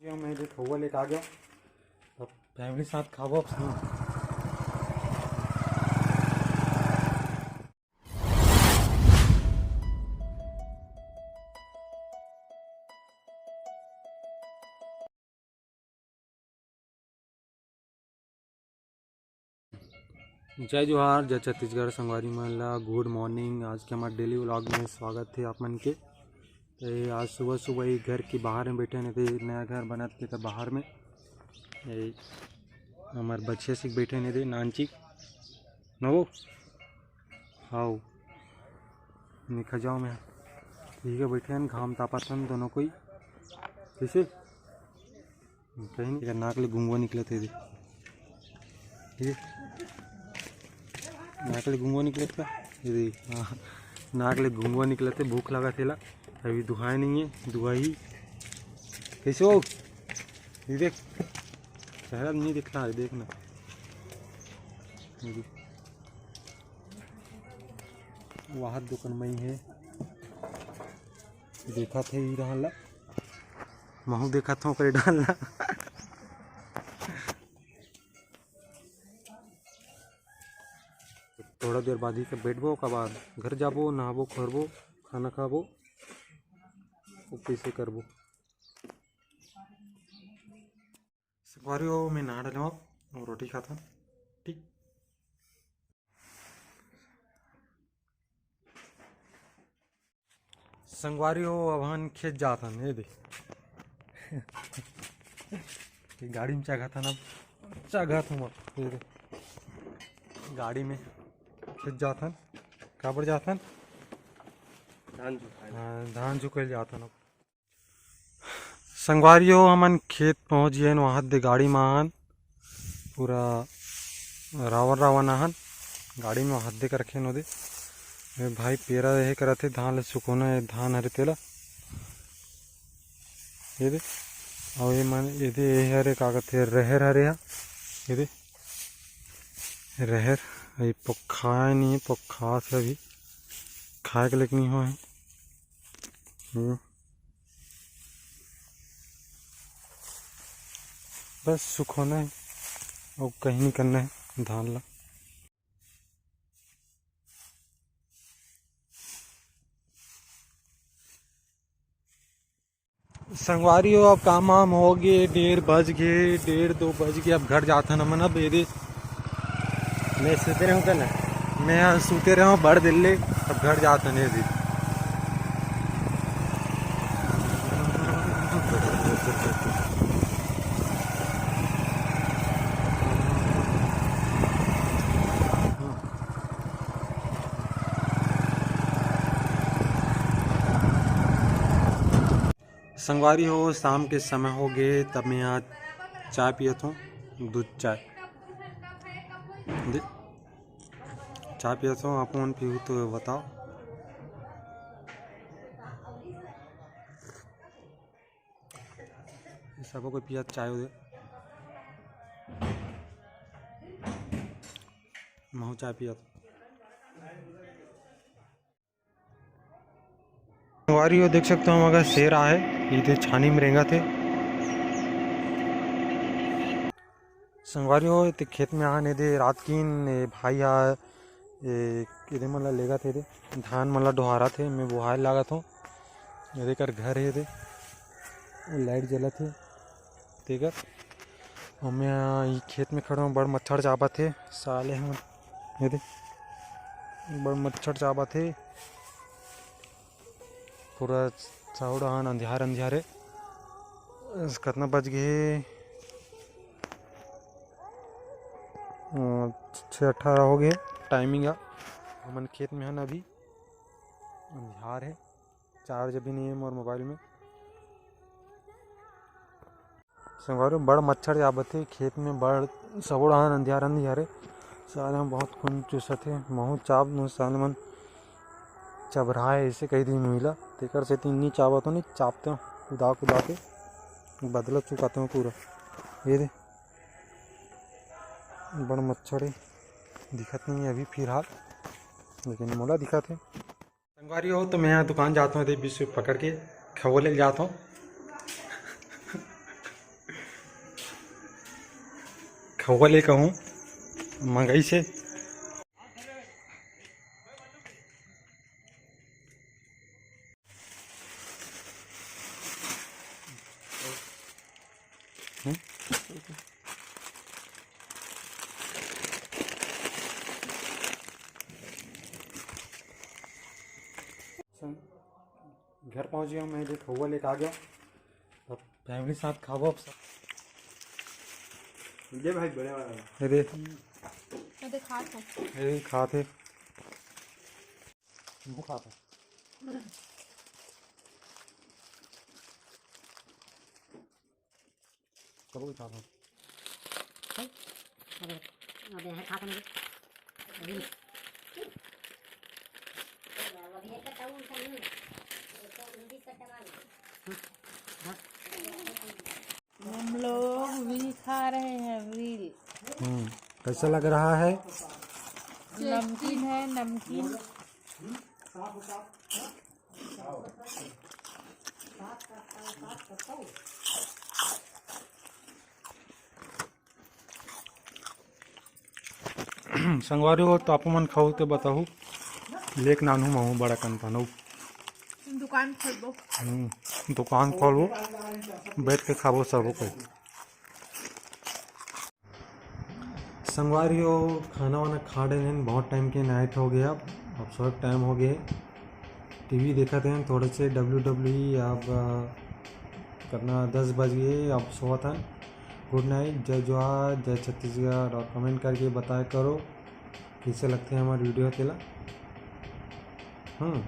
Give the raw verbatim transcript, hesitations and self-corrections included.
ये मैं ये खउआ लेके आ गया, अब फैमिली साथ खाबो अब। जय जोहार, जय छत्तीसगढ़ संगवारी मन ला, गुड मॉर्निंग। आज के हमारे डेली व्लॉग में स्वागत है आप मन के। तो ये आज सुबह सुबह ही घर के बाहर में बैठे हैं, तो नया घर बनत के तो बाहर में ये हमारे बच्चे से बैठे हैं, दे नानची नवो हाउ निखा जाओ मैं ठीक है बैठे हैं, घाम तापत हन दोनों कोई। कैसे कहीं नहीं, नाक ले गुंगवा निकलत हे दे। ये नाक ले गुंगवा निकलत का? ये दे, हाँ, नाक ले गुंगवा निकलत हे, भूख लगा थेला। अभी दुहाए नहीं है, दुहाई। कैसे हो? ये देख, चेहरा नहीं दिखता है, देखना। ये देख। वहाँ दुकान में ही है, देखा थे ही रहला। महू देखत हूँ ओकरे डाल ला। थोड़ा देर बाद ही सब बैठबो, ओकर बाद घर जाबो, नहाबो, खोरबो, खाना खाबो, वो कैसे करबो। संगवारी हो, मैं नहा डले हूँ और रोटी खाता हूँ। ठीक। संगवारी हो, अब हम खेत जात हन, ये दे। ये गाड़ी में चघत हन, अब चघत हूँ, ये दे। गाड़ी में खेत जात हन, काबर जात हन? धान झुकाए। हाँ, धान झुकाए जात हन अब। संगवारी हो, हमन खेत पहुँच गए हन, वहाँ दे गाड़ी में आन। पूरा रावन रावन आहन, गाड़ी में हद्दे कर रखे नोदे। ए भाई पेरा रहे करत हे, धान ल सुखोना हे, धान हरे तेला। ये दे, अउ ये मन, ये दे, ये हरे का कथे, रहेर हरे हा। ये दे, रहेर, ये पक्का नहीं है, पक्का से अभी खाए के लेके नहीं हुआ है। हम्म। बस सुखोना है और कहीं नहीं करना है धान ला। संगवारी हो, अब काम वाम हो गए, डेढ़ बज गए, डेढ़ दो बज गए, अब घर जाथन हमन। अब ये दे मैं सुते रहूं का ना? मैं यहाँ सुते रहूं बड़ दिल्ली, अब घर जात हन ये दे। संगवारी हो, शाम के समय हो गए, तब मैं यहाँ चाय पियत हूँ, दूध चाय। दे, चाय पियत हूँ, आप मन पीहू तो बताओ। सबो कोई पियत चाय दे, महू चाय पियत। संगवारी हो, देख सकते हो, हम अगर शेर आए, ये छानी में रेंगत हे। संगवारी हो, ये खेत में आने दे, रात किन, ए भाई हा, ए, एदे मन ला लेगत हे दे, धान मन ला डोहारत हे, मैं बोहाए लागत हूँ। एदे कर घर हे दे, लाइट जलत हे। तेकर। अउ मैं ई खेत में खड़ा हूँ, बड़ मच्छर चाबत हे साले हमन। ये दे, बड़ मच्छर चाबत हे। पूरा चाउर डहान अंधियार अंधियार हे। कतना बज गए हे? अ, छः अठारह हो गए टाइमिंग। आ हमन खेत में हन अभी, अंधियार हे। चार्ज भी नहीं है मोर मोबाइल में। संगवारी हो, बड़ मच्छर चाबत हे खेत में, बड़ सबो डहान अंधियार अंधियार हे। साले में बहुत खून चूसत हे, महू चाब नू साले मन चबराए ऐसे कही दिन हुईला, तेकर सेती नी चाबत हो, नी चाबते हो, कुदा कुदा के बदला चुकाते हो पूरा। ये दे, बड़ मच्छर हे, दिखत नहीं है अभी फिलहाल, लेकिन मोला दिखत हे। संगवारी हो, तो मैं यहाँ दुकान जाता हूँ, बीस रुपये पकड़ के खवो ले जाता हूँ। खउवा ले कहूँ, मंगाइस हे। हम्म? घर पहुंच गया हूँ मैं, देख, खउवा लेके आ गया। अब फैमिली साथ खाबो अब सब। ये भाई बड़े वाला है। अरे, मैं तो खात हूँ। अरे, खात हे। वो खात हे। कबो भी खात हे। अबे, अबे, यहाँ खात नहीं। अभी नहीं। हम लोग भी खा रहे हैं रील। हम्म, कैसा लग रहा है? नमकीन है, नमकीन। संगवारी हो, तो आप मन खाहू ते बताहू, लेक नानू महू बड़ा कन पानू। दुकान खोलबो। हम्म, दुकान खोलबो, बैठ के खाबो सबो कोई। संगवारी हो, खाना वाना खा डरे हन, बहुत टाइम के नाइट हो गया, अब सोए टाइम हो गया। टीवी देखत हन थोड़े से, डब्ल्यू डब्ल्यू ई, अब अ, कतना दस बज गए, अब सोवत हन। गुड नाइट, जय जोहार, जय छत्तीसगढ़, और कमेंट करके बताया करो कैसे लगते हैं हमारे वीडियो तेला। हम्म,